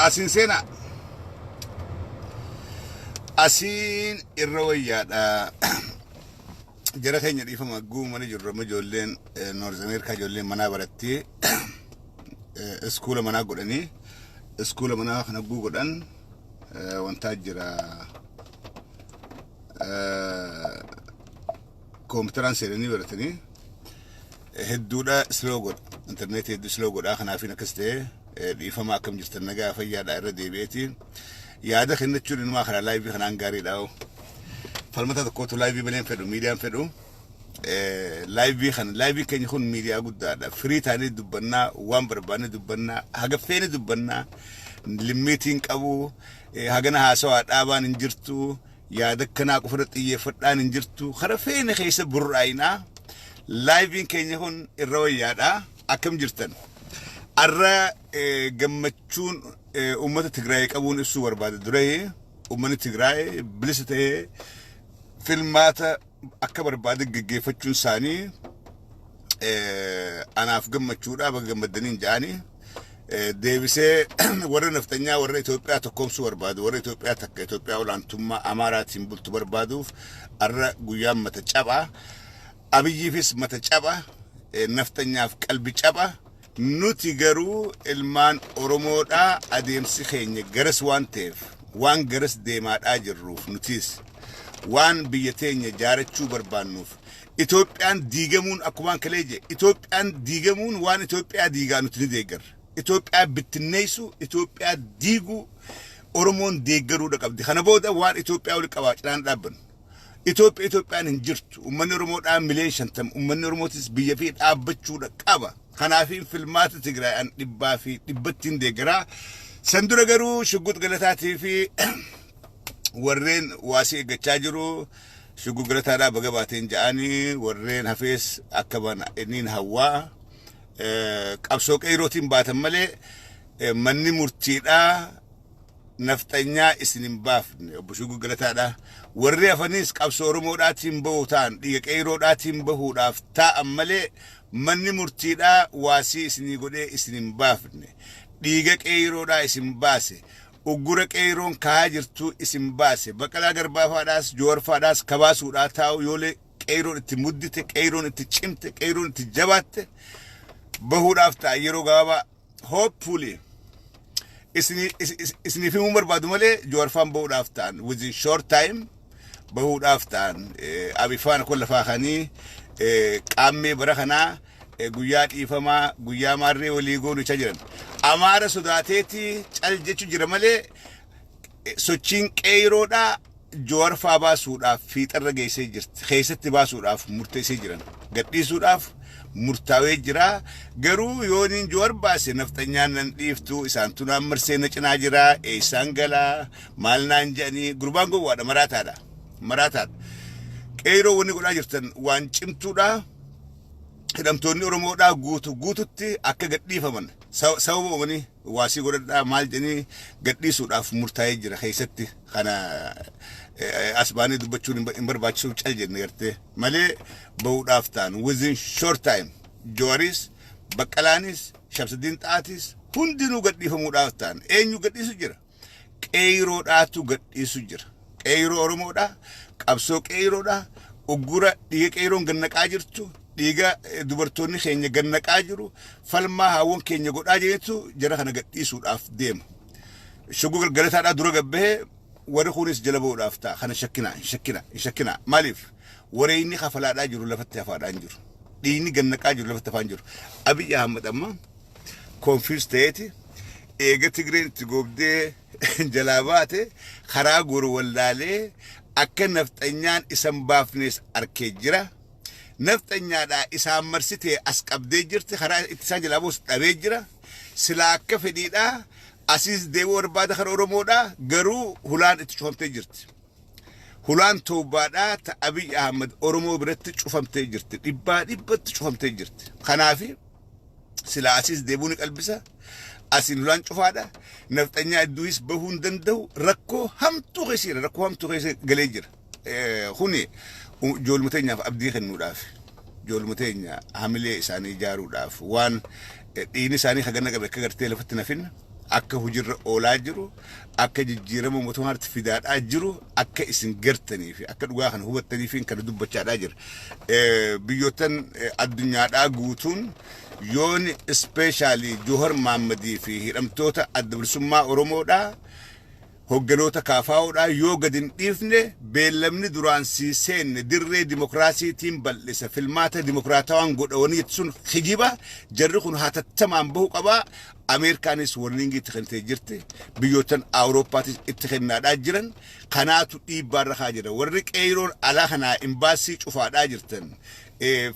Asiin seenaa. Asiin irra wayyaadha. Jara keenya dhiifama guumanii jirru amma ijoolleen North America ijoolleen manaa barattee iskuula manaa godhanii iskuula manaa kana guu godhan wantaa jira. Koompitaraan seenanii baratanii hedduudha slow godha. Intarneetii hedduu slow godha. Kanaafin akkas ta'e dhiifama. Akkam jirtan? Nagaa fayyaadha? Irra deebi'eeti. Yaada kennachuun inumaa kana live kanaan gaariidha. Falmata tokkotu live malee hin fedhu, miidiyaan fedhu. Live kana, live keenya kun miidiyaa guddaadha. Firii taanee dubbannaa, waan barbaanne dubbannaa, haga feene dubbannaa, limitiin qabu, hagana haasawaa dhaabaan hin jirtu, yaada akkanaa qofa irratti xiyyeeffadhaan hin jirtu. Kara feene keessa burraa'inaa. Liveiin keenya kun irra wayyaadha. Akkam jirtan? Arra gammachuun uummata Tigraay qabuun ibsuu barbaada. Duree uummanni Tigraay bilisa ta'ee filmaata akka barbaade geggeeffachuun isaanii anaaf gammachuudha. Baga gammaddaniin ja'anii deebisee warra naftanyaa, warra Itoophiyaa tokkoomsuu barbaadu, warra Itoophiyaa takka, Itoophiyaa olaantummaa Amaaraatiin bultu barbaaduuf arra guyyaan mata cabaa. Abiyyiifis mata caba, naftanyaaf qalbi caba. Nuti garuu ilmaan Oromoodhaa adeemsi keenya garas waan ta'eef, waan garas deemaadhaa jirruuf, nutis waan biyya teenya jaarachuu barbaannuuf, Itoophiyaan diigamuun akkumaan kalee je Itoophiyaan diigamuun waan Itoophiyaa diigaa nuti ni deeggarra. Itoophiyaa bittinneessu, Itoophiyaa diiguu Oromoon deeggaruudha qabdi. Kana booda waan Itoophiyaa wali qabaa cinaan dhaabbannu. Itoophiyaa Itoophiyaan hin jirtu. Uummanni Oromoodhaa miliyoona 50. Uummanni Oromootis biyya fi dhaabbachuudha qaba. Kanaaf filmaata Tigraay an dhibbaa fi dhibbattiin deeggaraa. San dura garuu Shuggut Galataatii fi warreen waasii eeggachaa jiru. Shuggut Galataadhaa baga baateen ja'anii, warreen hafees akka inni hawwaa. Qabsoo qeyrootiin baatan malee manni murtiidhaa nafxanyaa isin hin baafne, obbo Shuggut Galataadha. Warri hafanis qabsoo Oromoodhaatiin bahu ta'an, dhiiga qeeyroodhaatiin bahuudhaaf taa'an malee manni murtiidhaa waasii isinii godhee isin hin baafne. Dhiiga qeeyroodhaa isin baase. Uggura qeeyroon kahaa jirtu isin baase. Baqqalaa Garbaafaadhaas Jowarfaadhaas kabaasuudhaa taa'u yoolee qeeyroon itti muddite, qeeyroon itti cimte, qeeyroon itti jabaatte bahuudhaaf ta'a yeroo gabaabaa, hopefully. Isiniif himuu barbaadu malee Jowarfaan bahuudhaaf ta'an, within short time bahuudhaaf ta'an. Abifaan kun lafaa kanii qaammee bara kanaa guyyaa dhiifamaa, guyyaa maarree walii goonu jechaa jiran. Amaara sodaateeti cal jechu jira malee sochiin qeeyroodhaa Jowarfaa baasuudhaaf fiixarra geessee jirti. Keessatti baasuudhaaf murteessee jiran. Gadhiisuudhaaf murtaawee jira. Garuu yooniin Jowar baase nafxanyaan nan dhiiftu, isaantu naan marsee na cinaa jira, eessaan galaa, maal naan jedhanii. Gurbaan gowwaadha, maraataadha. Maraataadha. Qeyroo wanni godhaa jirtan waan cimtuudha. Hidhamtoonni Oromoodhaa guutu guututti akka gadhiifaman sababa uumanii waasii godhadhaa maal jedhanii gadhiisuudhaaf murtaa'ee jira keessatti. Kana as baanee dubbachuun hin barbaachisu, cal jenne gartee malee bahuudhaaf ta'an within short time. Jawaris, Baqqalaanis, Shamsuddin Xaatis hundinuu gadhiifamuudhaaf ta'an. Eenyu gadhiisu jira? Qeeyroodhaatu gadhiisu jira. Qeeyroo Oromoodhaa, qabsoo qeeyroodhaa, uggura dhiiga qeeyroon gannaqaa jirtu, dhiiga dubartoonni keenya gannaqaa jiru, falmaa haawwan keenya godhaa jirtu jara kana gadhiisuudhaaf deema. Shuggu Galataadhaa dura gabbahee warri kunis jala bahuudhaaf ta'a. Kana shakkinaa, hin shakkinaa, hin shakkinaa. Maaliif? Wareeyni kafalaadhaa jiru lafatti hafaadhaan jiru. Dhiigni gannaqaa jiru lafatti hafaan jiru. Abiy Ahmad amma confuse ta'eeti eega Tigreen itti goobdee jalaa baate karaa goru wallaalee akka nafxanyaan isan baafnes arkee jira. Nafxanyaadhaa isaan marsitee as qabdee jirti, karaa itti isaan jalaa buus dhabee jira. Silaa akka fedhiidhaa asiis deebi'uu barbaada kan Oromoodhaa, garuu hulaan itti cufamtee jirti. Hulaan toobaadhaa ta Abiy Ahmad Oromoo biratti cufamtee jirti. Dhibbaa dhibbatti cufamtee jirti. Kanaafi silaa asiis deebi'uu ni qalbisa. Asiin hulaan cufaadha. Nafxanyaa idduunis bahuu hin danda'u. Rakkoo hamtuu keessa jira. Rakkoo hamtuu keessa galee jira. Kuni ijoolluma teenyaaf abdii kennuudhaaf, ijoolluma teenya hamilee isaanii ijaaruudhaaf, waan dhiigni isaanii hagana qabe akka gartee lafatti nafin Akka hojiirra oolaa jiru, akka jijjiirama mootummaatti fidaadhaa jiru akka isin gartanii fi akka dhugaa kana hubattanii fi kana dubbachaadhaa jira. Biyyoottan addunyaadhaa guutuun yoon especially Jawar Mahammadii fi hidhamtoota Adda Bilisummaa Oromoodhaa, hogganoota kaafaa'oodhaa yoo gad hin dhiifne, beellamni duraan sii seenne dirree dimokiraasiitiin bal'isa, filmaata dimokiraatawaan godhawanii sun kijiba, jarri kun hatattamaan bahu qabaa. Ameerikaanis warning itti kennitee jirti, biyyoottan Awurooppaatis itti kennaadhaa jiran. Kanaatu dhiibbaarra kaa jira. Warri qeeroon alaa kanaa imbaasii cufaadhaa jirtan,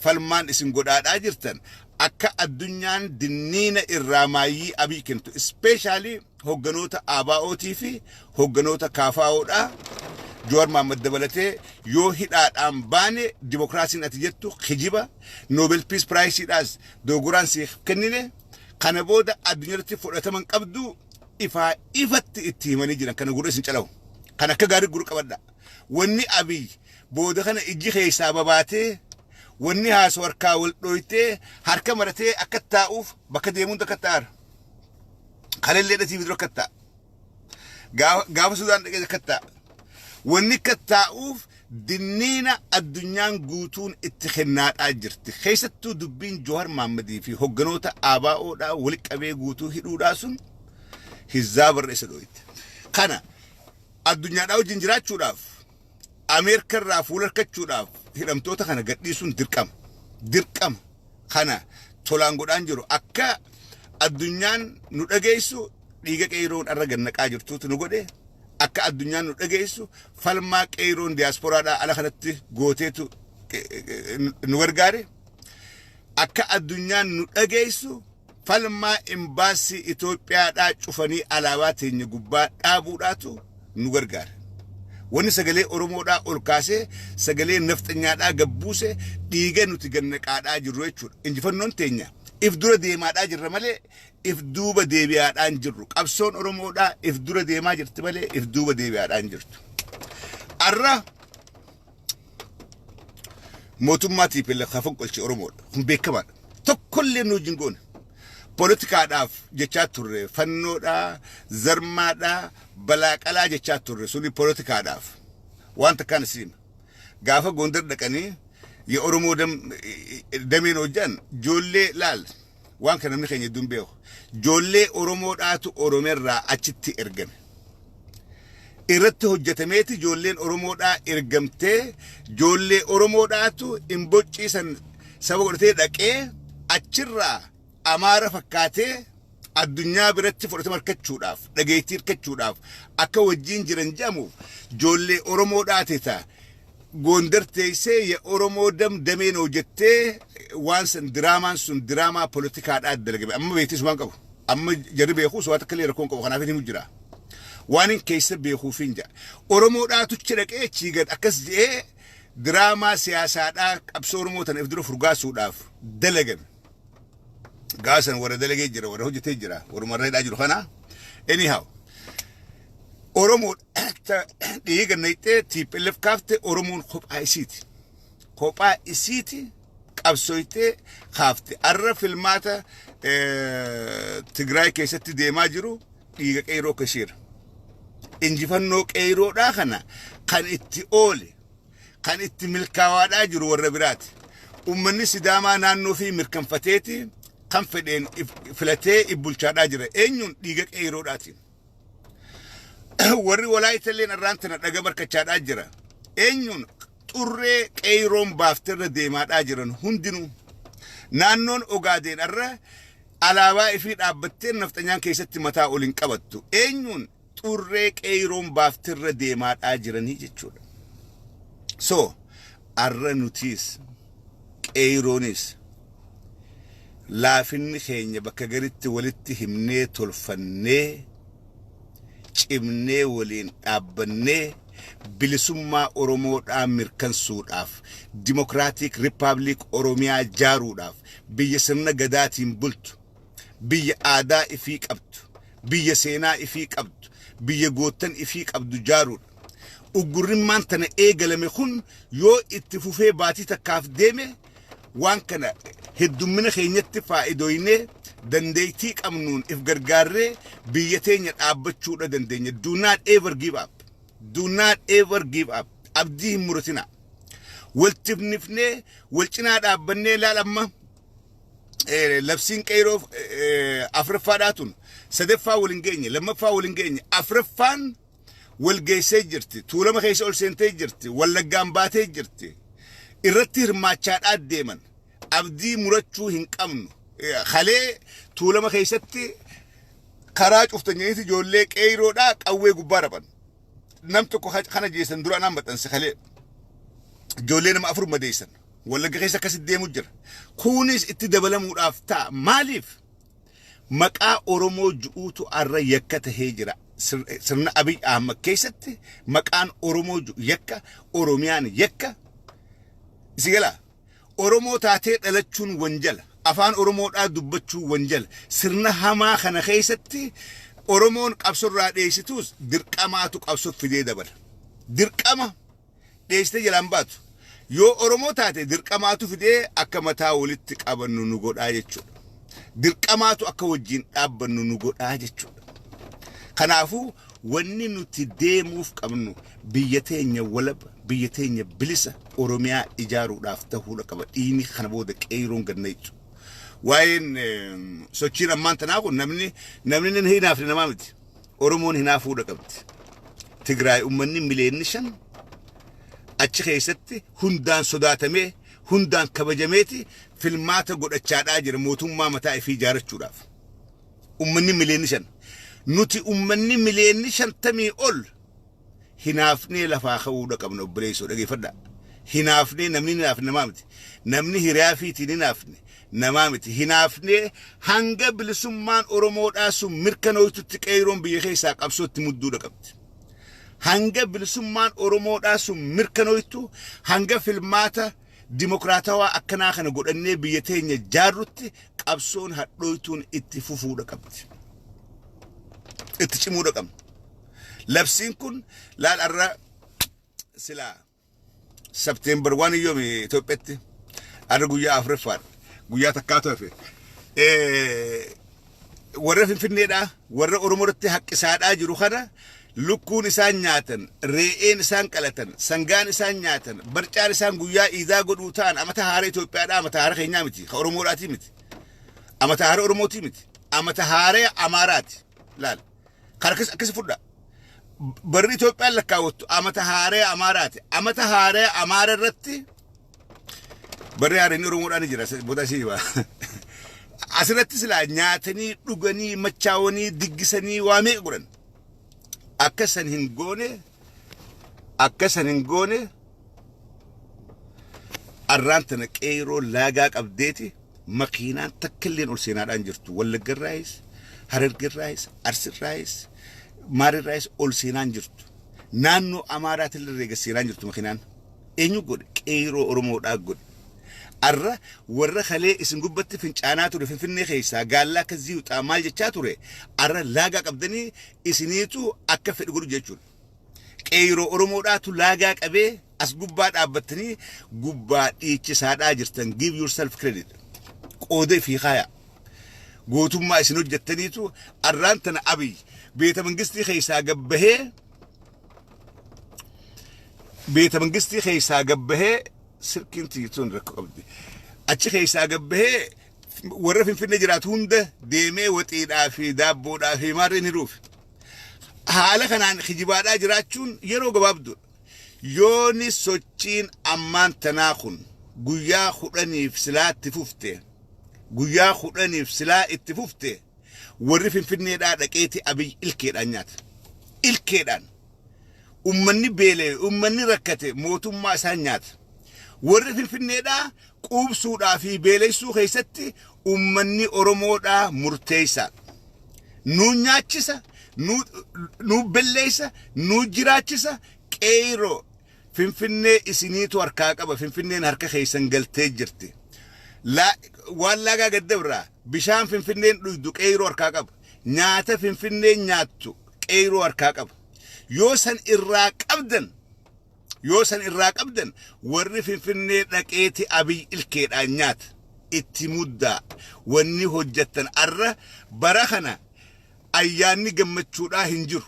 falmaan isin godhaadhaa jirtan akka addunyaan dinniina irraa maayyii Abii kennitu, especially hogganoota ABO'tii fi hogganoota KFO'dhaa, Jawaar Mohammad dabalatee, yoo hidhaadhaan baane dimokiraasiin ati jettu kijiba, Nobel Peace Prizeiidhaas doogoraan siif kennine, kana booda addunyaatti fudhataman qabdu ifaa ifatti itti himanii jiran. Kana gurra isin calawu, kan akka gaarii gurra qabadha. Wanni Abiy booda kana ijji keessaa babaatee, wanni haasoo harkaa wal dhoytee harka maratee akka taa'uuf bakka deemuun akka taa'ara. Kalellee dhatii dura akka taa'a. Gaafa Sudaan dhaqee akka taa'a. Wanni akka taa'uuf dinniina addunyaan guutuun itti kennaadhaa jirti. Keessattuu dubbiin Jawar Mahammadii fi hogganoota ABO'dhaa walitti qabee guutuu hidhuudhaa sun hizaabarra isa dhoyte. Kana addunyaadhaa wajjin jiraachuudhaaf, Ameerikarraa fuula harkachuudhaaf hidhamtoota kana gadhiisuun dirqama. Dirqama. Kana tolaan godhaan jiru akka addunyaan nu dhageessu dhiiga qeeroon irra gannaqaa jirtuutu nu godhe. Akka addunyaan nu dhageessu falmaa qeeroon diyaasporaadhaa ala kanatti gooteetu nu gargaare. Akka addunyaan nu dhageessu falmaa imbaasii Itoophiyaadhaa cufanii alaabaa teenya gubbaa dhaabuudhaatu nu gargaare. Wanni sagalee Oromoodhaa ol kaasee sagalee nafxanyaadhaa gabbuuse dhiiga nuti gannaqaadhaa jirru jechuudha. Injifannoon teenya if dura deemaadhaa jirra malee if duuba deebi'aadhaan jirru. Qabsoon Oromoodhaa if dura deemaa jirti malee if duuba deebi'aadhaan jirtu. Arra mootummaa TPLF kan fonqolche Oromoodha. Kun beekamaadha. Tokkollee nu wajjin goone. Poolitikaadhaaf jechaa turre, fannoodhaa, zarmaadhaa, balaaqalaa jechaa turre, suni poolitikaadhaaf. Waan takkaan isin gaafa Gondar dhaqanii የኦሮሞ dameen hojjan ijoollee laal, waan kana namni keenya hedduun beeku. Ijoollee Oromoodhaatu Oromeerraa achitti ergame. Irratti hojjetameeti ijoolleen Oromoodhaa ergamtee, ijoollee Oromoodhaatu imbocciisan saba godhatee dhaqee achirraa Amaara fakkaatee addunyaa biratti fudhatama argachuudhaaf, dhageettii argachuudhaaf, akka wajjin jiran jedhamuuf ijoollee Oromoodhaati ta'a. Gondar teessee የኦሮሞ ደም ደሜ ነው jettee waan san diraamaan sun diraamaa poolitikaadhaa dalagame. Amma beektis waan qabu. Amma jarri beekuus waan takka illee rakkoon qabu, kanaaf himu jira. Waan hin keessa beekuuf hin jira. Oromoodhaatu achi dhaqee achii gad akkas jedhee diraamaa siyaasaadhaa qabsoo Oromoo tana if dura furgaasuudhaaf dalagame. Gaasan warra dalagee jira, warra hojjetee jira, warra hidhaa jiru kana. Anyhow, Oromoo dhiiga naqxee TPLF kaafte, Oromoon kophaa isiiti. Kophaa isiiti qabsooytee kaafte. Arra filmaata Tigraay keessatti deemaa jiru dhiiga qeeroo kashiira. Injifannoo qeeroodhaa kana kan itti oole, kan itti milkaawaadhaa jiru warra biraati. Uummanni Sidaamaa naannoo fi mirkanfateeti kan fedheen filatee bulchaadhaa jira. Eenyuun? Dhiiga qeeroodhaatiin. Warri Walaayittalleen irraan tana dhaga barkachaadhaa jira. Eenyuun? Xurree qeeroon baafterra deemaadhaa jiran hundinuu. Naannoon Ogaadeen irra alaabaa ifii dhaabbattee nafxanyaan keessatti mataa ol hin qabattu. Eenyuun? Xurree qeeroon baafterra deemaadhaa jiranii jechuudha. So, arra nutiis qeeroonis laafinni keenya bakka garitti walitti himnee tolfannee cimnee waliin dhaabbannee bilisummaa Oromoodhaa mirkansuudhaaf, Democratic Republic Oromiyaa jaaruudhaaf, biyya sirna gadaatiin bultu, biyya aadaa ifii qabdu, biyya seenaa ifii qabdu, biyya goottan ifii qabdu jaaruudha. Uggurrimmaan tana eegalame kun yoo itti fufee baatii takkaaf deeme, waan kana heddummina keenyatti faayidoynee Dandeettii qabnuun if gargaarree biyya teenya dhaabbachuudha dandeenya. Do not ever give up. Do not ever give up. Abdii hin muratina. Wal tifnifnee wal cinaa dhaabbannee laal. Amma labsiin qeyroo afuraffaadhaa tun sadaffaa wal hin geenye, lammaffaa wal hin geenye, afuraffaan wal geessee jirti. Tuulama keessa ol seentee jirti. Wallaggaan baatee jirti. Irratti hirmaachaadhaa deeman. Abdii murachuu hin qabnu. Kalee Tuulama keessatti karaa cuftanyaniiti ijoollee qeeyroodhaa qawwee gubbaa raban. Nam tokko kana jeessan dura anaan maxxanse kalee. Ijoollee nama afur madeessan. Wallagga keessa akkasitti deemu jira. Kunis itti dabalamuudhaaf ta'a. Maaliif? Maqaa Oromoo ju'uutu arra yakka tahee jira. Sirna Abiy Ahmad keessatti maqaan Oromoo ju'u yakka, Oromiyaan yakka. Isi galaa? Oromoo taatee dhalachuun wanjala. Afaan Oromoodhaa dubbachuun wanjala. Sirna hamaa kana keessatti Oromoon qabsorraa dheessituus dirqamaatu qabsoo fidee dabala. Dirqama dheessitee jalaan baatu. Yoo Oromoo taate dirqamaatu fidee akka mataa walitti qabannu nu godhaa jechuudha. Dirqamaatu akka wajjin dhaabbannu nu godhaa jechuudha. Kanaafuu wanni nuti deemuuf qabnu biyya teenya walaba, biyya teenya bilisa Oromiyaa ijaaruudhaaf ta'uudha qaba. Dhiigni kana booda qeeyroon ganna jechuudha. Waa'een sochiin ammaan tanaa kun namni hin hinaafne namaa miti. Oromoon hinaafuudha qabdi. Tigraay uummanni 5 miliyoona achi keessatti hundaan sodaatamee, hundaan kabajameeti filmaata godhachaadhaa jira mootummaa mataa ifii ijaarrachuudhaaf. Uummanni 5 miliyoona. Nuti uummanni 50 miliyoonii ol hinaafnee lafaa ka'uudha qabna, obboleessoo dhageeffadhaa. Hinaafnee, namni hinaafne namaa miti. Namni hiriyaa fiitiin hinaafne namaa miti. Hinaafnee hanga bilisummaan Oromoodhaa sun mirkanooytutti qeeyroon biyya keessaa qabsootti mudduudha qabdi. Hanga bilisummaan Oromoodhaa sun mirkanooytu, hanga filmaata dimokiraatawaa akkanaa kana godhannee biyya teenya jaarrutti qabsoon hadhooytuun itti fufuudha qabdi. Itti cimuudha qabna. Labsiin kun laal arra silaa September 1 yoomi Itoophiyaatti? Arra guyyaa afuraffaadha. Guyyaa takkaatu hafe. Warra Finfinneedhaa, warra Oromoo irratti haqqisaadhaa jiru kana, lukkuun isaan nyaatan, re'een isaan qalatan, sangaan isaan nyaatan, barcaan isaan guyyaa iidaa godhuu ta'an amata haara Itoophiyaadhaa, amata haara keenyaa miti, ka Oromoodhaatii miti. Amata haara Oromootii miti. Amata haara Amaaraati. Laal. Kan akkas akkasi fudha. Barri Itoophiyaan lakkaawwattu amata haaree Amaaraati. Amata haaree Amaara irratti barri haareen Oromoodhaan ni jira. Booda isii hima. Asirratti silaa nyaatanii, dhuganii, machaawanii, diggisanii waa meeqa godhan. Akka san hin goone, akka san hin goone. Arraan tana qeeroo laagaa qabdeeti makiinaan takka illeen ol seenaadhaan jirtu. Wallaggarraayis, Harargerraayis, Arsirraayis, Maarirraayis ol seenaan jirtu. Naannoo Amaaraatillee reega seenaan jirtu makiinaan. Eenyu godhe? Qeeroo Oromoodhaa godhe. Arra warra kalee isin gubbatti fincaanaa ture, Finfinnee keessaa gaallaa akka ziiwxaa maal jechaa ture, arra laagaa qabdanii isiniitu akka fedhu godhu jechuudha. Qeeroo Oromoodhaatu laagaa qabee as gubbaa dhaabbattanii gubbaa dhiichisaadhaa jirtan. Give yourself credit. Qooda fi kaaya. Gootummaa isin hojjettaniitu arraan tana Abiy beeta mangistii keessaa gabbahee, beeta mangistii keessaa gabbahee, silkiin tiyyituun rakkoo qabdi. Achi keessaa gabbahee warra Finfinnee jiraatu hunda deemee waxiidhaa fi daabboodhaa fi maarreen hiruuf. Haala kanaan kijibaadhaa jiraachuun yeroo gabaabduudha. Yooni sochiin ammaan tanaa kun guyyaa 10f silaa itti fufte, guyyaa 10f silaa itti fufte, warri Finfinneedhaa dhaqeeti Abiy ilkeedhaan nyaata. Ilkeedhaan. Ummanni beela'e, ummanni rakkate mootummaa isaan nyaata. Warri Finfinneedhaa quubsuudhaa fi beelessuu keessatti ummanni Oromoodhaa murteessaa. Nu nyaachisa, nu belleessa, nu jiraachisa. Qeeroo Finfinnee isiniitu harkaa qaba. Finfinneen harka keessan galtee jirti. Waan laagaa gaddabraa bishaan Finfinneen dhugdu qeeroo harkaa qaba. Nyaata Finfinneen nyaattu qeeroo harkaa qaba. Yoo san irraa qabdan, yoo san irraa qabdan, warri Finfinnee dhaqeeti Abiy ilkeedhaan nyaata. Itti muddaa. Wanni hojjettan arra bara kana ayyaanni gammachuudhaa hin jiru.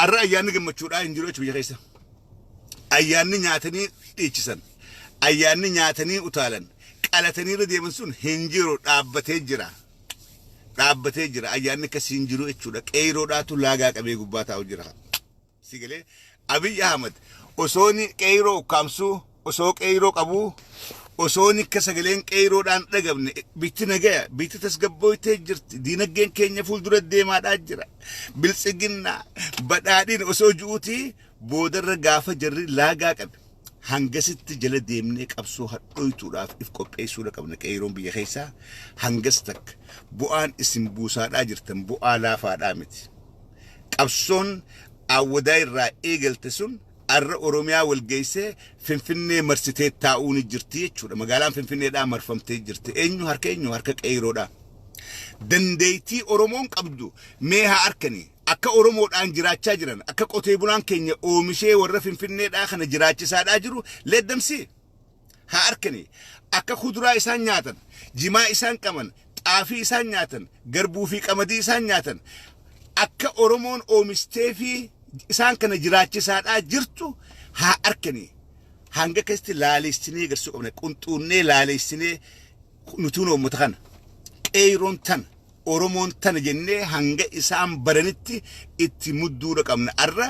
Arra ayyaanni gammachuudhaa hin jiru jechuudha biyya keessa. Ayyaanni nyaatanii dhiichisan, ayyaanni nyaatanii utaalan, qalatanii irra deeman sun hin jiru, dhaabbatee jira. Dhaabbatee jira. Ayyaanni akkasii hin jiru jechuudha. Qeeyroodhaatu laagaa qabee gubbaa taa'u jira. Si galee? Abiy Ahmad osooni qeeyroo ukkaamsuu, osoo qeeyroo qabuu, osooni akka sagaleen qeeyroodhaan dhagamne, bitti nagaya, bitti tasgabbooytee jirti, diinagdeen keenya fuuldura deemaadhaa jira, biltsiginnaa badhaadhiin osoo ju'uutii, boodarra gaafa jarri laagaa qabe hangasitti jala deemnee qabsoo hadhooytuudhaaf if qopheessuudha qabna. Qeeyroon biyya keessaa hangas takka bu'aan isin buusaadhaa jirtan bu'aa laafaadhaa miti. Qabsoon Awwadaa irraa eegalte sun arra Oromiyaa wal geessee Finfinnee marsitee taa'uu ni jirti jechuudha. Magaalaan Finfinneedhaa marfamtee jirti. Eenyu harka eenyu? Harka qeeyroodhaa. Dandeettii Oromoon qabdu mee haa arkanii. Akka Oromoodhaan jiraachaa jiran, akka qotee bulaan keenya oomishee warra Finfinneedhaa kana jiraachisaadhaa jiru leeddamsii haa arkanii. Akka kuduraa isaan nyaatan, jimaa isaan qaman, xaafii isaan nyaatan, garbuu fi qamadii isaan nyaatan, akka Oromoon oomistee fi isaan kana jiraachisaadhaa jirtu haa arkanii. Hanga akkasitti laaleessinee agarsiisuu qabna. Qunxuunnee laaleessinee nutuun uummata kana. Qeeyroon tana, Oromoon tana jennee hanga isaan baranitti itti mudduudha qabna. Arra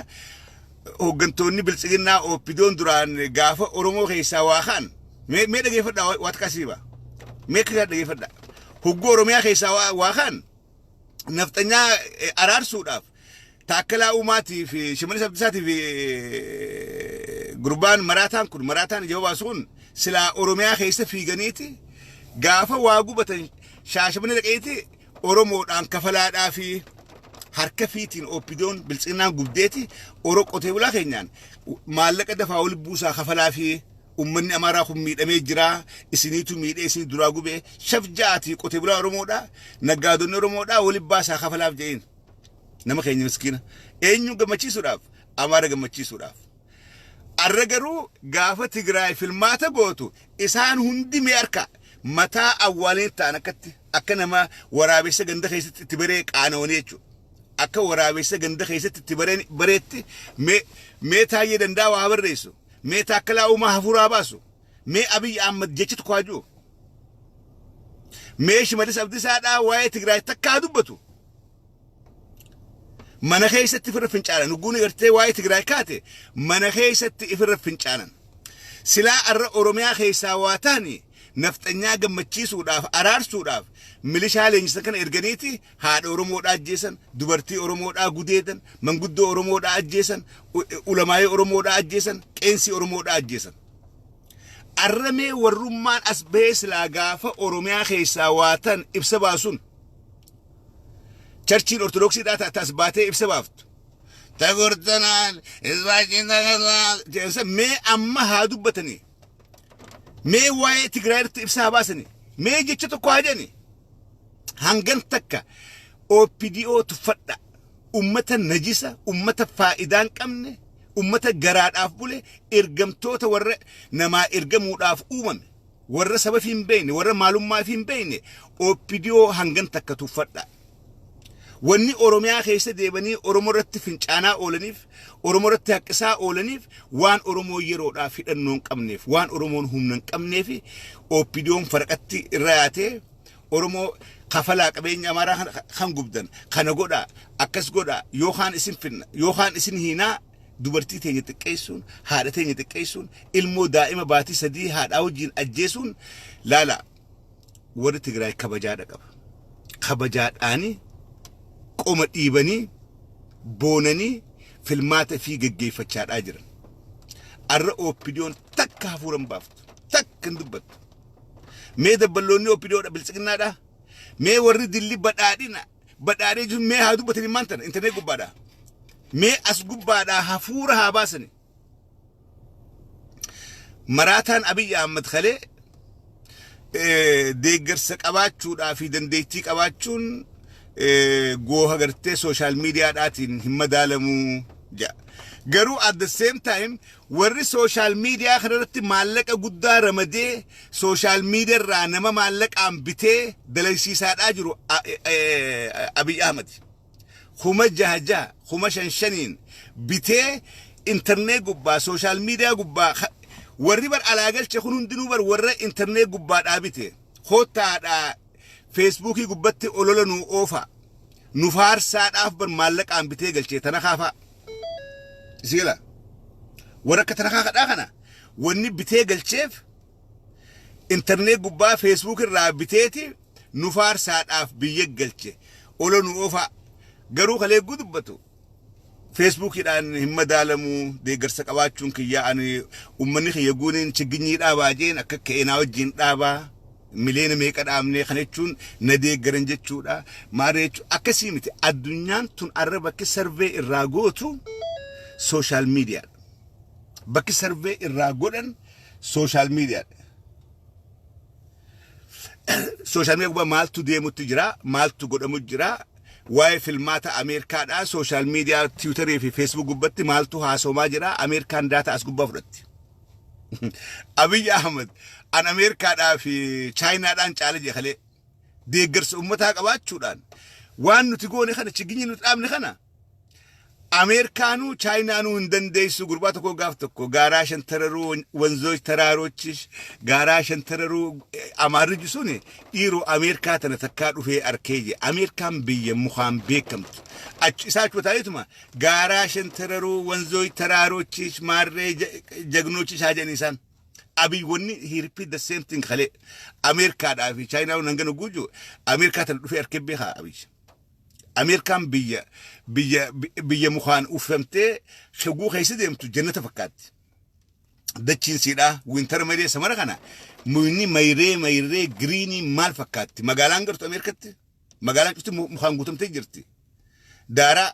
hooggantoonni biltsiginnaa OPDOn duraan gaafa Oromoo keessaa waa ka'an mee dhageeffadhaa, waa takka asiiba. Mee akka dhageeffadhaa. Hogguu Oromiyaa keessaa waa ka'an nafxanyaa araarsuudhaaf Taakkalaa Uumaatii fi Shimallis Abdiisaatii fi gurbaan maraataan kun, maraataan ija baasu kun, silaa Oromiyaa keessa fiiganiiti gaafa waa gubatan Shaashamanii dhaqeeti Oromoodhaan kafalaadhaa fi harka fiitiin OPDOn biltsiginnaan gubdeeti Oro qotee bulaa keenyaan maallaqa dafaa wal buusaa kafalaa fi ummanni Amaaraa kun miidhamee jira, isiniitu miidhee isinii duraa gubee shafjaatii qotee bulaa Oromoodhaa, naggaadonni Oromoodhaa waliin baasaa kafalaaf jedheen. Nama keenya miskiina eenyu gammachiisuudhaaf? Amaara gammachiisuudhaaf. Arra garuu gaafa Tigraay filmaata gootu isaan hundi mee harka mataa awwaaleen ta'an akkatti akka nama waraabessa ganda keessatti itti baree qaana'anii jechuudha. Akka waraabessa ganda keessatti itti bareetti mee Taayyee Danda'a waa barreessu, mee Taakkalaa Uumaa hafuuraa baasu, mee Abiy Ahmad jecha tokko haa jiru, mee Shimallis Abdiisaadhaa waa'ee Tigraay takka haa dubbatu. Mana keessatti ifirra fincaanan. Hugguun gartee waa'ee Tigraay kaate mana keessatti ifirra fincaanan. Silaa arra Oromiyaa keessaa waa ta'ani nafxanyaa gammachiisuudhaaf, araarsuudhaaf milishaa leenjisan kana erganiiti haadha Oromoodhaa ajjeesan, dubartii Oromoodhaa gudeedan, manguddoo Oromoodhaa ajjeesan, ulamaayee Oromoodhaa ajjeesan, qeensii Oromoodhaa ajjeesan. Arra mee warrummaan as bahee silaa gaafa Oromiyaa keessaa waa ta'an ibsa baasuun charchiin Ortodoksiidhaa taate as baatee ibsa baaftu. Tagortanaan hizbaachiin jedhansa mee amma haa dubbatanii. Mee waa'ee Tigraay irratti ibsa haa baasanii. Mee jecha tokko haa jedhanii. Hangan takka OPDO tuffadha. Ummata najisa, ummata faayidaa hin qabne, ummata garaadhaaf bule, ergamtoota warra namaa ergamuudhaaf uumame, warra saba fi hin beekne, warra maalummaa fi hin beekne OPDO hangan takka tuffadha. Wanni Oromiyaa keessa deebanii Oromoo irratti fincaanaa oolaniif, Oromoo irratti haqqisaa oolaniif, waan Oromoo yeroodhaaf hidhannoo hin qabneef, waan Oromoon humna hin qabneef OPDOn faraqatti irra yaatee Oromoo kafalaa, qabeenya Amaaraa kan gubdan kana godhaa, akkas godhaa, yookaan isin finna yookaan isin hiinaa. Dubartii teenya xiqqeessuun, haadha teenya xiqqeessuun, ilmoo daa'ima baatii 3 haadhaa wajjin ajjeesuun. Laala, warri Tigraay kabajaadha qaba. Kabajaadhaanii qoma dhiibanii boonanii filmaata fi geggeeffachaadhaa jiran. Arra OPDOn takka hafuura hin baaftu, takka hin dubbattu. Mee dabballoonni OPDOdha, biltsiginnaadha. Mee warri dilli badhaadhina badhaadhee jiru mee haa dubbatanii maan tana internet gubbaadha. Mee as gubbaadhaa hafuura haa baasani. Maraataan Abiy Ahmad kalee deeggarsa qabaachuudhaa fi dandeettii qabaachuun gooha gartee social mediadhaatiin hin madaalamu Jedha. Garuu at the same time warri social media kanarratti maallaqa guddaa ramadee, social media irraa nama maallaqaan bitee dalagsiisaadhaa jiru Abiy Ahmad. 6,000 6, 5,500n bitee internet gubbaa, social media gubbaa warri bar alaa galche kun hundinuu bar warra internet gubbaadhaa bite. Koottaadhaa Facebookii gubbatti olola nu oofa, nu faarsaadhaaf bar maallaqaan bitee galchee tana kaafaa. Sigala warra akka tana kaakadhaa kana wanni bitee galcheef internet gubbaa, Facebook irraa biteeti nu faarsaadhaaf biyya galche, olola nu oofaa. Garuu kalee dubbatu Facebookiidhaan hin madaalamu. Deeggarsa qabaachuun kiyya, ani ummanni kiyya guuniin chiginyii dhaabaa jeen akka ka'eenaa wajjin dhaabaa miliyoona meeqa dhaabnee, kana jechuun na deeggaran jechuudha. Maarree jechuun akkasii miti. Addunyaan tun arra bakki survey irraa gootu social mediadha. Bakki survey irraa godhan social mediadha. Social media gubbaa maaltu deemutti jira, maaltu godhamu jira, waa'ee filmaata Ameerikaadha, social media Twitterii fi Facebook gubbatti maaltu haasomaa jira, Ameerikaan data as gubbaa fudhatti. Abiy Ahmed an Ameerikaadhaa fi Chaayinaadhaan caala jeekalee deeggarsa uummataa qabaachuudhaan waan nuti goone kana, chiginyi nuti dhaabne kana, Ameerikaanuu Chaayinaanuu hin dandeessu. Gurbaa tokko gaaf tokko gaaraa shantararuu wanzooch taraarochish gaaraa shantararuu amaarri suni dhiiroo Ameerikaa tana takkaa dhufee arkee je. Ameerikaan biyya mukaan beekamtu achi isaa achuma taa'eetuma gaaraa shantararuu wanzooch taraarochish maarree jagnochish haa jedhan isaan. Abiy wanni he repeat the same thing kalee Ameerikaadhaa fi Chaayinaa hangana guuju Ameerikaa tana dhufee arkee beekaa Abiy. Ameerikaan biyya mukaan uffamtee shaguu keessa deemtu jannata fakkaatti. Dachiin siidhaa winter malee summer kana muyni mayree mayree greenii maal fakkaatti. Magaalaan gartu Ameerikatti magaalaan cufti mukaan guutamtee jirti. Daaraa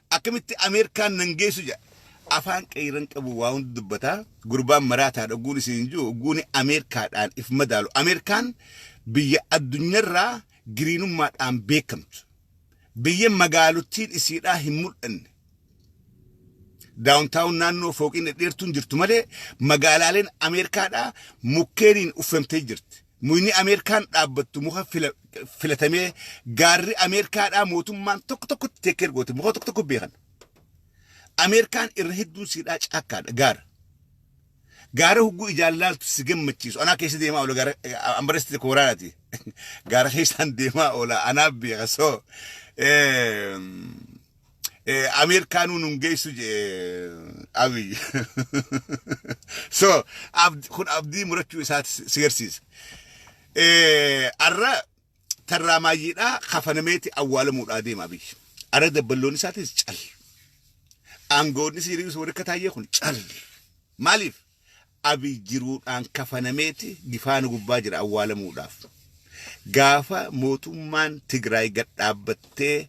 akkamitti Ameerikaan nan geessu jedha. Afaan qeeyran qabu waa hundi dubbataa. Gurbaan maraataadha guun isin jiru guuni Ameerikaadhaan if madaalu. Ameerikaan biyya addunyaarraa greenummaadhaan beekamtu. Biyya magaalottiin isiidhaa hin mul'anne. Downtown naannoo fooqiin dhedheertuun jirtu malee magaalaaleen Ameerikaadhaa mukkeeniin uffamtee jirti. Muyni Ameerikaan dhaabbattu muka filatamee, gaarri Ameerikaadhaa mootummaan tokko tokkotti take care goote, muka tokko tokko beekan. Ameerikaan irra hedduun siidhaa caakkaadha, gaara. Gaara hugguu ijaan laaltu si gammachiisu. Anaa keessa deemaa oola, gaara ambaresti kooraanaati. Gaara keessaan deemaa oola, anaaf beeka. So Ameerikaanuu nun geessu jee Abiy. So kun abdii murachuu isaati si garsiisa. Arra tarraamaayyiidhaa kafanameeti awwaalamuudhaa deema Abiy. Arra dabballoon isaatis cal. Aangoonni siiriis warri akka taayyee kun cal. Maaliif? Abiy jiruudhaan kafanameeti gifaana gubbaa jira awwaalamuudhaaf. Gaafa mootummaan Tigraay gad dhaabbattee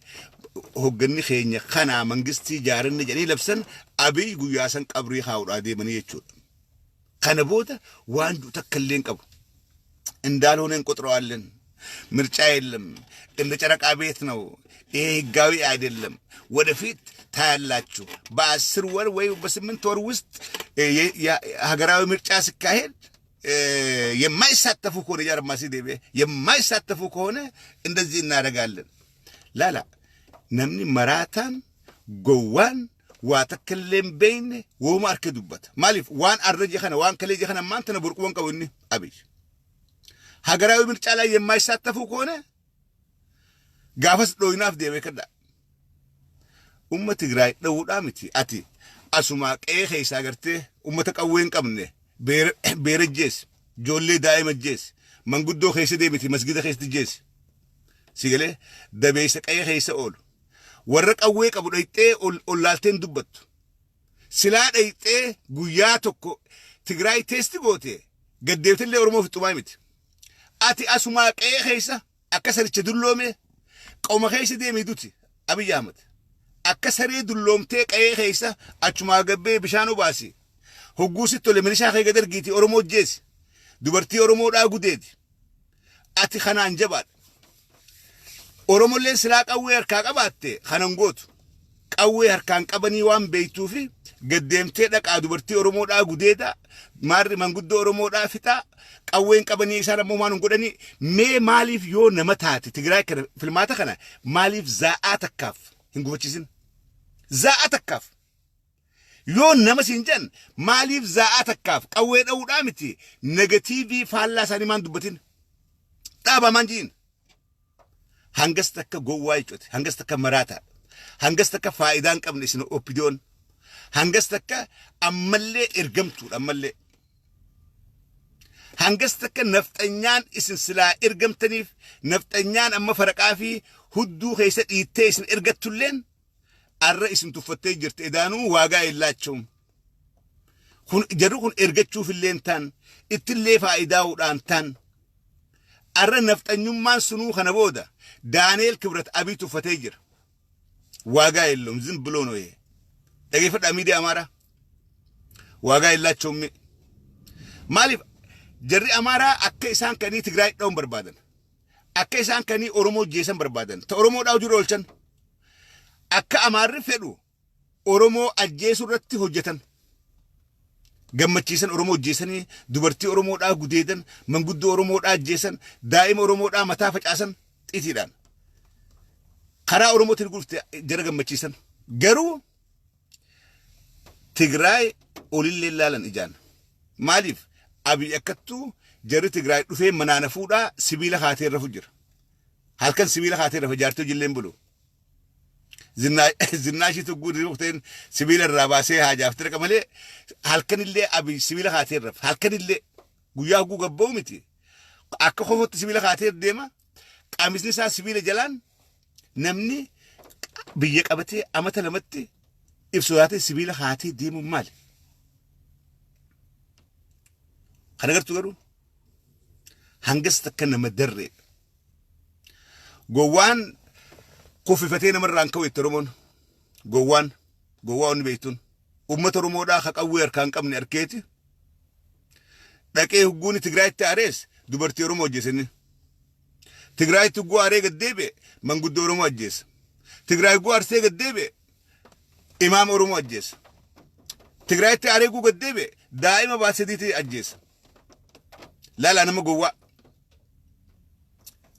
hogganni keenya kanaa mangistii ijaaranne jedhanii labsan, Abiy guyyaa san qabrii kaa'uudhaa deemanii jechuudha. Kana booda waan du'u takka illee hin qabu. እንዳልሆነ እንቆጥረዋለን። ምርጫ የለም፣ እንደ ጨረቃ ቤት ነው። ይሄ ህጋዊ አይደለም። ወደፊት ታያላችሁ። በ10 ወር ወይ በ8 ወር ውስጥ ሀገራዊ ምርጫ ሲካሄድ የማይሳተፉ ከሆነ ጃርማሲ ዴቤ የማይሳተፉ ከሆነ እንደዚህ እናደርጋለን። ላላ namni maraataan gowwaan waa takka illee hin beekne wooma harka dubbata. Maaliif waan arra je kana, waan kalee je kana ammaan tana burquwan qabu inni Abiy. ሀገራዊ ምርጫ ላይ የማይሳተፉ ከሆነ gaafas dhooyinaaf deemee kadha. Umma Tigraay dha'uudhaa miti, ati asumaa qe'ee keessaa gartee ummata qawwee hin qabne beera jeesi, ijoollee daa'ima jeesi, manguddoo keessa deemiti masgida keessatti jeesi. Sigalee dabeessa qe'ee keessa oolu. Warra qawwee qabu dhayxee ollaalteen dubbattu. Silaa dhayxee guyyaa tokko Tigraay test goote gaddeebitellee Oromoo fixumaa miti. Ati asumaa qe'ee keessa akka saricha dulloome qoma keessa deemee duti Abiy Ahmed. Akka saree dulloomtee qe'ee keessa achumaa gabbee bishaan obaasi. Hogguu sitti tole milishaa kee gad ergiiti Oromoo jeesi. Dubartii Oromoodhaa gudeeti. Ati kanaan jabaadha. Oromolleen silaa qawwee harkaa qabaatte kanan gootu. Qawwee Qawwee harkaan qabanii waan beektuufi gaddeemtee dhaqaa dubartii Oromoodhaa gudeeda, maarri manguddoo Oromoodhaa fixaa, qawween qabanii isaan ammoo maan hin godhanii. Mee maaliif yoo nama taate Tigraay kana filmaata kana maaliif zaa'aa takkaaf hin gufachiisin? Zaa'aa takkaaf. Yoo nama siin jedhan maaliif zaa'aa takkaaf qawwee dha'uudhaa miti negatiivii faallaa isaanii maan dubbatin? Dhaabaa maan ji'in? Hangas takka gowwaa jechuudha. Hangas takka maraataa. Hangas takka faayidaa hin qabne isin OPDOn. Hangas takka ammallee ergamtuudha ammallee. Hangas takka nafxanyaan isin silaa ergamtaniif nafxanyaan amma faraqaa fi hudduu keessa dhiittee isin ergattulleen arra isin tuffattee jirti, edaanuu waagaa illaachuun. Kun jarri kun ergachuuf illee taan ittillee faayidaa'uudhaan taan arra nafxanyummaan sunuu kana booda Daaneel Kibrat Abii tuffatee jira. ዋጋ የለውም። ዝም ብሎ ነው ይሄ። Dhageeffadhaa miidiyaa Amaaraa. ዋጋ የላቸውም. Maaliif jarri Amaaraa akka isaan kanii Tigraay dha'uun barbaadan. Akka isaan kanii Oromoo jeesan barbaadan. Ta Oromoodhaa hojii oolchan. Akka Amaarri fedhu Oromoo ajjeesuu irratti hojjetan. Gammachiisan Oromoo ajjeesanii, dubartii Oromoodhaa gudeedan, manguddoo Oromoodhaa ajjeesan, daa'ima Oromoodhaa mataa facaasan xiitiidhaan. Karaa Oromootiin gulfte jara gammachiisan. Garuu Tigraay olillee ilaalan ijaan. Maaliif Abiy akkattuu jarri Tigraay dhufee manaana fuudhaa sibiila kaatee rafu jira. Halkan sibiila kaatee rafa, jaartii hojillee bulu. Zinnaashii tugguu dirqteen sibiila irraa baasee haajaaf tirqa malee halkanillee Abiy sibiila kaatee rafa. Halkanillee guyyaa huguu gabba'u miti. Akka kofotti sibiila kaatee deema. Qaamisni isaa sibiila jalaan. Namni biyya qabatee amata 2tti ibsu yaatee sibiila kaatee deemuun maali? Kana gartuu garuu hangas takka nama darreedha. Gowwaan kuffifatee namarraan ka'u itti Oromoon. Gowwaan gowwaa onni beektuun uummata Oromoodhaa ka qawwee harkaan qabne arkeeti dhaqee hugguuni Tigraayitti aarees dubartii Oromoo ajjeesanii. Tigraayitti hugguu aaree gad deebi'e manguddoo Oromoo ajjeesa. Tigraay hugguu aarsee gad deebi'e imaama Oromoo ajjeesa. Tigraayitti aaree hugguu gad deebi'e daa'ima baasediitii ajjeesa. Laalaa nama gowwaa.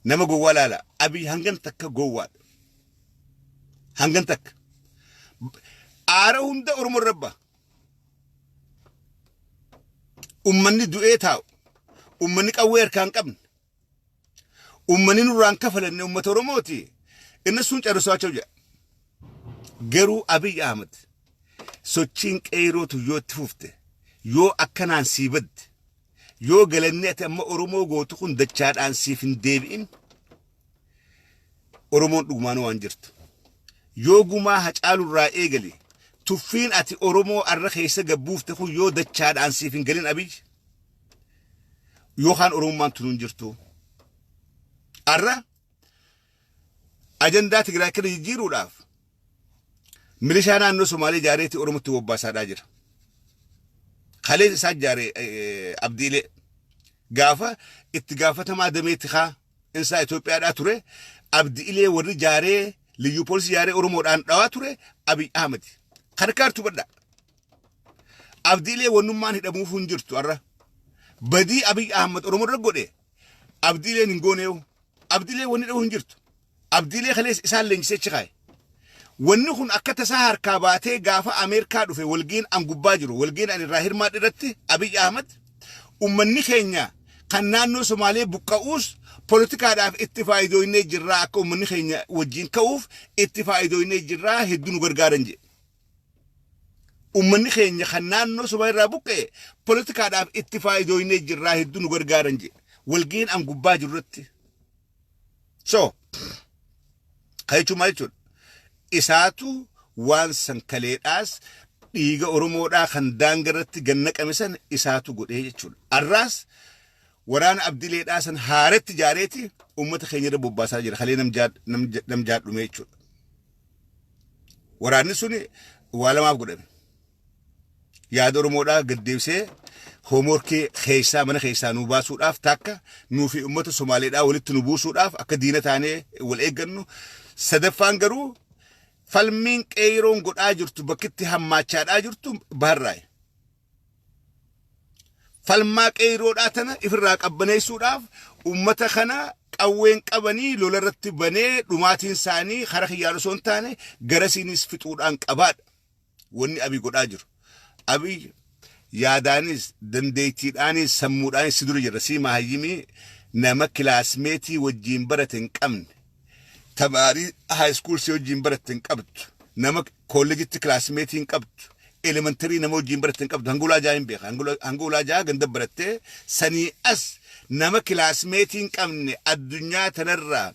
Nama gowwaa laala. Abiy hangan takka gowwaadha. Hangan takka. Aara hunda Oromoo irra ba'a. Ummanni du'ee taa'u. Ummanni qawwee harkaa hin qabne. Ummanni nurraan kafalanne ummata Oromooti. Inni sun carrisaachuu jedha. Garuu Abiy Ahmed sochiin qeerootu yoo itti fufte, yoo akkanaan sii badde, yoo galanni ati amma Oromoo gootu kun dachaadhaan siif hin deebi'in, Oromoon dhugumaan waan jirtu. Yoo gumaa Hacaalurraa eegali tuffiin ati Oromoo arra keessa gabbuufte kun yoo dachaadhaan siif hin galin Abiy, yookaan Oromummaan tunuun jirtu. Arra ajandaa Tigraay kana jijjiiruudhaaf milishaa naannoo Somaalee ijaareetii Oromootti bobbaasaadhaa jira. Kaleessa isaa ijaare Abdiilee gaafa itti gaafatamaa damee tikaa insaa Itoophiyaadhaa ture. Abdiilee warri ijaaree liyyuu poolisii ijaaree Oromoodhaan dhawaa ture Abiy Ahmed. Kana kaartuu badhaa. Abdiilee wannummaan hidhamuuf hin jirtu arra. Badii Abiy Ahmed Oromoo irra godhe Abdiileen hin gooneewu. Abdiilee wanni dha'uu hin jirtu. Abdiilee kaleessa isaan leenjisee achi kaa'e. Wanni kun akka tasaa harkaa baatee gaafa Ameerikaa dhufe walgiin an gubbaa jiru walgiin an irraa hirmaadhe irratti Abiy Ahmed ummanni keenya kan naannoo Somaalee buqqa'uus poolitikaadhaaf itti faayidoonnee jirraa, akka ummanni keenya wajjin ka'uuf itti faayidoonnee jirraa, hedduu nu gargaaran jedhe. Ummanni keenya kan naannoo Somaalee irraa buqqa'e poolitikaadhaaf itti faayidoonnee jirraa, hedduu nu gargaaran jedhe. Walgiin an gubbaa jiru irratti. So, kan jechuun maal jechuudha? Isaatu waan san kaleedhaas dhiiga Oromoodhaa kan daanga irratti gannaqame san isaatu godhee jechuudha. Arraas waraana Abdileedhaa san haaretti ijaareeti uummata keenya irra bobbaasaa jira. Kalee nam jaadhume jechuudha. Waraanni suni waa lamaaf godhame. Yaada Oromoodhaa gad deebisee hoomorkii keessaa mana keessaa nu baasuudhaaf takka, nuu fi uummata Somaaleedhaa walitti nu buusuudhaaf akka diina taanee wal eeggannu. Sadaffaan garuu Falmiin qeeroon godhaa jirtu bakkitti hammaachaadhaa jirtu baharraayi. Falmaa qeeroodhaa tana ifirraa qabbaneessuudhaaf ummata kana qawween qabanii lola irratti banee dhumaatiin isaanii kara kiyyaan osoo hin taane garasiinis fixuudhaan qabaadha. Wanni Abiy godhaa jiru. Abiy yaadaanis, dandeettiidhaanis, sammuudhaanis si dura jira. Sii mahayyimii nama classmate wajjiin barate hin qabne. Tamaarii high school si wajjiin baratte hin qabdu. Nama kolleejitti classmate hin qabdu. Elementary nama wajjiin baratte hin qabdu. Hanga ulaa hin beeka. Hanga ulaa ganda barattee sanii as nama classmate hin qabne addunyaa tanarraa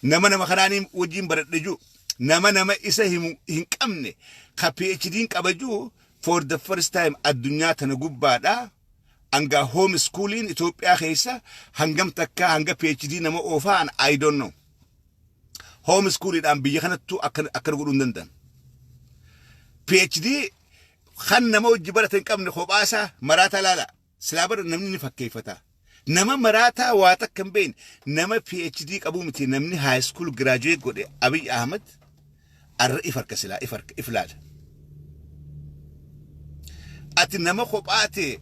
nama kanaanii wajjiin baradhe jiru, nama isa himu hin qabne, ka PhD hin qaba jiru, for the first time addunyaa tana gubbaadha. Hanga home schooliin Itoophiyaa keessa hangam takka hanga PhD nama oofaan, I don't know. Home schooliidhaan biyya kanattuu akkana godhuu hin danda'an. PhD kan nama hojii barate hin qabne kophaasaa maraataa laala. Silaa bara namni ni fakkeeffata. Nama maraataa waa takka hin beekne, nama PhD qabuu miti, namni high school graduate godhe Abiy Ahmed arra if harka silaa if harka if laala. Ati nama kophaa ta'e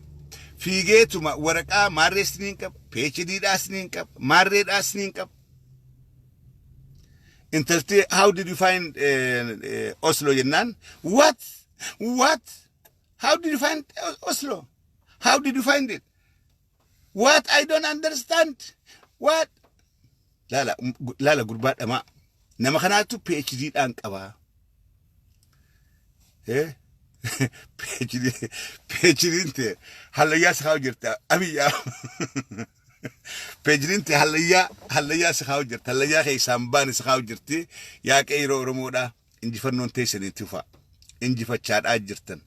fiigeetuma waraqaa maarrees ni hin qaba, PhD dhaas ni hin qaba, maarreedhaas ni hin qaba. Intalti "How did you find Oslo?" jennaan, "What? What? How did you find Oslo? How did you find it? What? I don't understand. What?" Laala, laala, gurbaa dhamaa. Nama kanaatu PhD dhaan qabaa. Eh? PhD PhD'n ta'e hallayyaa si kaa'u jirta Abiyyaa. PhD'n ta'e hallayyaa si kaa'u jirta, hallayyaa keessaan baane si kaa'u jirti. Yaa qeeroo Oromoodhaa, injifannoon teessaniitti ufa. Injifachaadhaa jirtan.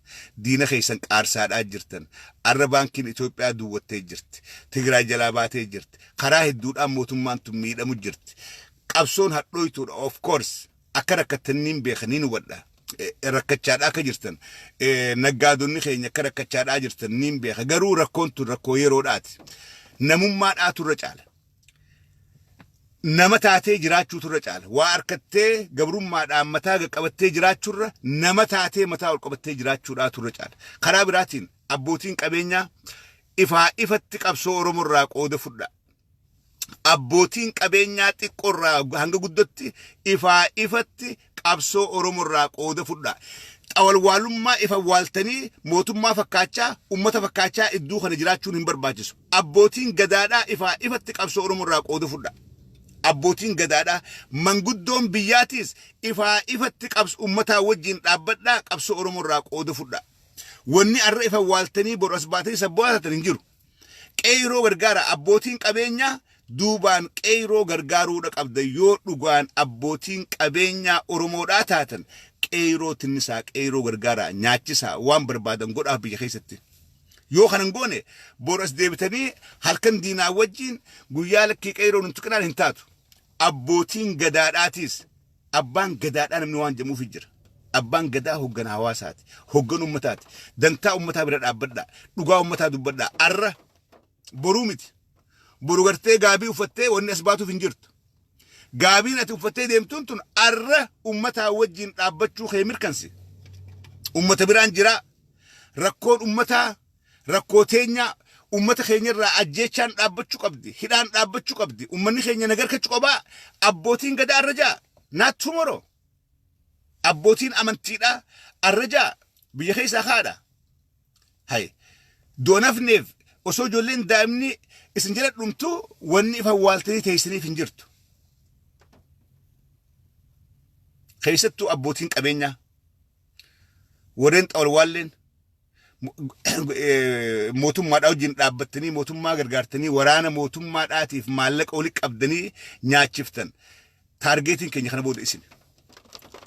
Diina keessan qaarsaadhaa jirtan. Arra baankiin Itoophiyaa duwwattee jirti. Tigraay jalaa baatee jirti. Karaa hedduudhaan mootummaan tun miidhamu jirti. Qabsoon hadhooytuudha, of course. Akka rakkattaniin beekanii hubadha. Rakkachaadhaa akka jirtan, naggaadonni keenya akka rakkachaadhaa jirtan niin beeka. Garuu rakkoon tun rakkoo yeroodhaati. Namummaadhaatu irra caala. Nama taatee jiraachuutu irra caala. Waa harkattee gabrummaadhaan mataa qabattee jiraachuurra nama taatee mataa ol qabattee jiraachuudhaatu irra caala. Karaa biraatiin abbootiin qabeenyaa ifaa ifatti qabsoo Oromoo irraa qooda fudha. Abbootiin qabeenyaa xiqqoorraa hanga guddatti ifaa ifatti qabsoo Oromoo irraa qooda fudha. Xawalwaalummaa ifa waaltanii mootummaa fakkaachaa, ummata fakkaachaa iddoo kana jiraachuun hin barbaachisu. Abbootiin gadaadhaa ifaa ifatti qabsoo Oromoo irraa qooda fudha. Abbootiin gadaadhaa, manguddoon biyyaatiis ifaa ifatti qabsoo ummataa wajjin dhaabbadhaa, qabsoo Oromoo irraa qooda fudha. Wanni arra ifa waaltanii boru as baatanii sabboota hin jiru. Qeyroo gargaara. Abbootiin qabeenyaa duubaan qeyroo gargaaruudha qabda. Yoo dhugaan abbootiin qabeenyaa Oromoodhaa taatan, qeyroo tinnisaa, qeyroo gargaaraa, nyaachisaa, waan barbaadan godhaaf biyya keessatti. Yoo kanan goone boru as deebitanii halkan diinaa wajjin guyyaa lakkii qeyroo hin tuqinaan hin taatu. Abbootiin gadaadhaatiis, abbaan gadaadhaa namni waan jedhamuuf jira. Abbaan gadaa hoggana hawaasaati. Hoggan ummataati. Dantaa ummataa bira dhaabbadhaa. Dhugaa ummataa dubbadhaa. Arra, boruu miti. Boru gartee gaabii uffattee wanni as baatuuf hin jirtu. Gaabiin ati uffattee deemtuun tun arra ummataa wajjin dhaabbachuu kee mirkansi. Ummata biraan jira. Rakkoon ummataa rakkoo teenyaa, ummata keenyarraa ajjeechaan dhaabbachuu qabdi. Hidhaan dhaabbachuu qabdi. Ummanni keenya nagarkachuu qabaa. Abbootiin gadaa arra jaa. Not tomorrow. Abbootiin amantiidhaa arra jaa, biyya keessaa kaadha. Hay. Doonafneef osoo ijoolleen daa'imni isin jala dhumtu wanni ifa waaltanii teessaniif hin jirtu. Keessattuu abbootiin qabeenyaa warreen xawalwaalleen mootummaadhaa wajjin dhaabbattanii mootummaa gargaartanii waraana mootummaadhaatiif maallaqa walitti qabdanii nyaachiftan. Targetiin keenya kana booda isin.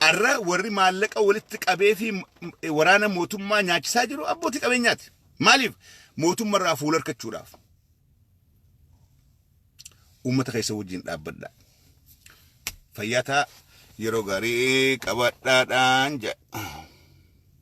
Arra warri maallaqa walitti qabee fi waraana mootummaa nyaachisaa jiru abbootii qabeenyaati. Maaliif? Mootummaarraa fuula harkachuudhaaf. Uummata keessa wajjin dhaabbadha. Fayyaa ta'a, yeroo gaarii qabadhaadhaan jedha.